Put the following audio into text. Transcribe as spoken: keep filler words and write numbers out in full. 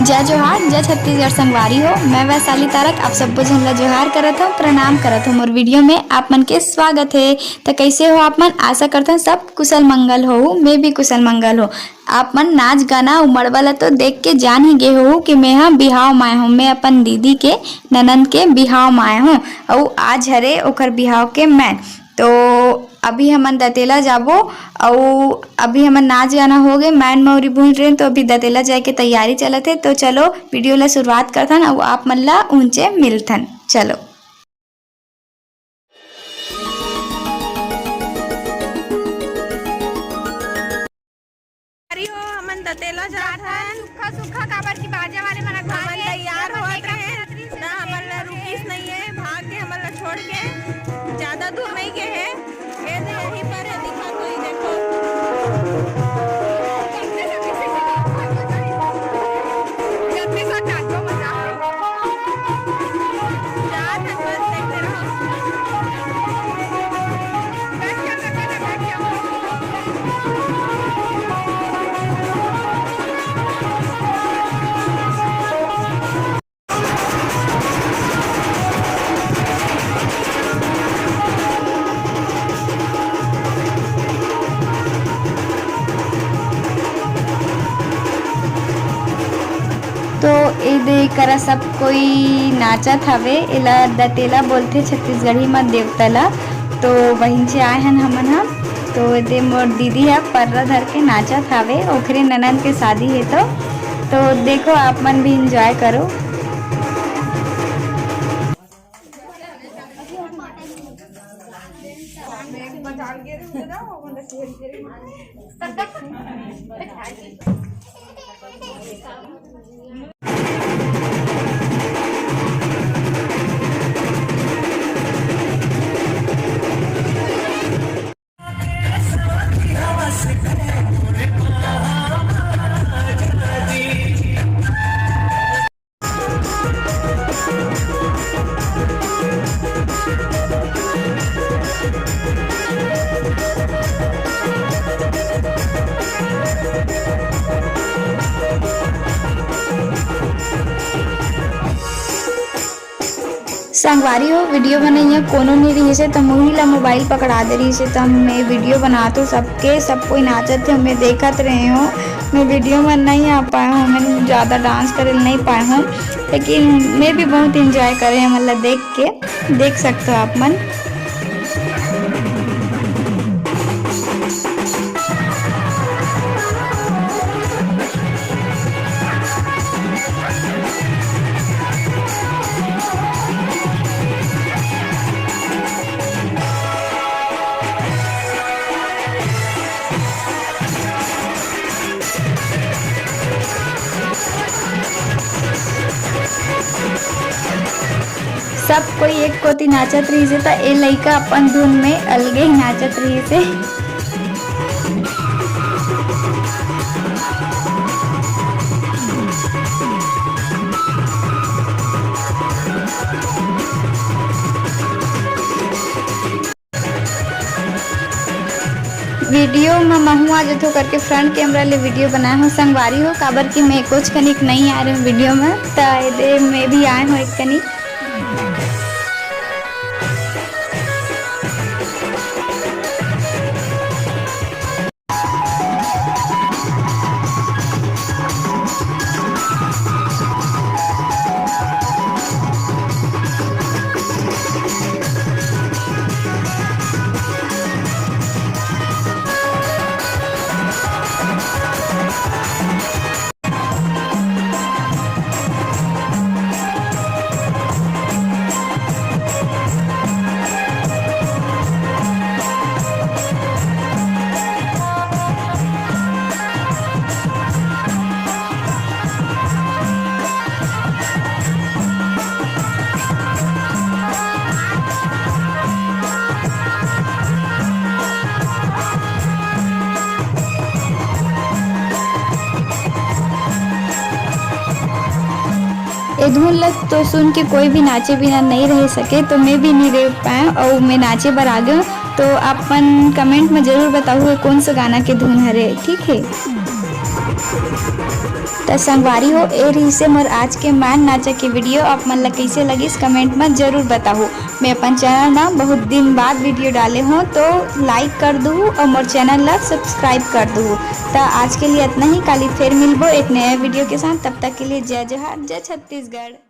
जय जोहार, जय छत्तीसगढ़ संगवारी हो। मैं वैशाली तारक आप सब्बो झन ला जोहार करत हूँ, प्रणाम करत हूँ। मोर वीडियो में आप मन के स्वागत है। त कैसे हो आप मन? आशा करत हूँ सब कुशल मंगल हो। मैं भी कुशल मंगल हो। आप मन नाच गाना अउ मड़वा ला तो देख के जान ही गे हो कि मैं ह बिहाव म आए हूँ। मैं अपन दीदी के ननंद के बिहाव म आए हूँ। अउ आज हरे ओकर बिहाव के मैन। तो अभी हमन दतेला जाबो, अउ अभी हमन नाच गाना हो गए, मैन मौरी भूंज रहे, तो अभी दतेला जाए के तैयारी चलत है। तो चलो वीडियो ला शुरुआत करथन, अउ आप मन ला उनचे मिलथन। चलो। अरे हो, हमन दतेला जात हन। सुखा सुखा, काबर की बाजा वाले मन हमन तैयार होत रहे, ना हमन ला रुकिस नहीं है, भाग के हमन ला छोड़ के ज्यादा दूर नहीं गए है। ये तो यहीं पर है, दिखा तो ही देखो। जात हन, बस देखते रहो। तो ए दे करा सब कोई नाचत हवे, एला दतेला बोलथे छत्तीसगढ़ी म देवता ला। तो वहीं से आए हन हमन ह। तो ए दे मोर दीदी ह पर्रा धर के नाचत हवे, ओखरे ननद के शादी हे तो। तो देखो आप मन भी enjoy करो। संगवारी हो, वीडियो बनइया कोनो नइ रिहिस हे, त मुही ला मोबाइल पकड़ा दे रिहिस हे, त मैं वीडियो बनात हो, सबके, सब कोई नाचत हे, मैं देखत रहे हो। मैं वीडियो में नहीं आ पाए हो, मैं ज्यादा डांस करे नहीं पाए हो, लेकिन मैं भी बहुत enjoy करे हन, मतलब देख के, देख सकते हो आप मन। सब कोई एक कोती नाचत रहिस हे, त ए लइका अपन धुन में अलगे ही नाचत रहिस हे। वीडियो में महू आ जथो करके front camera ले वीडियो बनाए हो संगवारी हो, काबर कि मैं कुछ कनिक नहीं आ रहे हूँ वीडियो में, त एदे मैं भी आए हूँ एक कनिक। ए धुन ल तो सुन के कोई भी नाचे बिना नहीं रह सके, तो मैं भी नहीं रह पाए अउ मैं नाचे बर आ गए। तो आप मन comment में जरूर बताहू, ये कौन सा गाना के धुन हरे, ठीक है? त संगवारी हो, ए रहिसे मोर आज के मांड नाचा के video। आप मन ला कइसे लगिस, comment म जरूर बताहू। मैं अपन channel म बहुत दिन बाद video डाले हों, तो like कर दूहू और मोर channel ला subscribe कर दूहू। त आज के लिए इतना ही, काली फिर मिलबो एक नया video के साथ। तब तक के लिए जय जोहार, जय छत्तीसगढ़।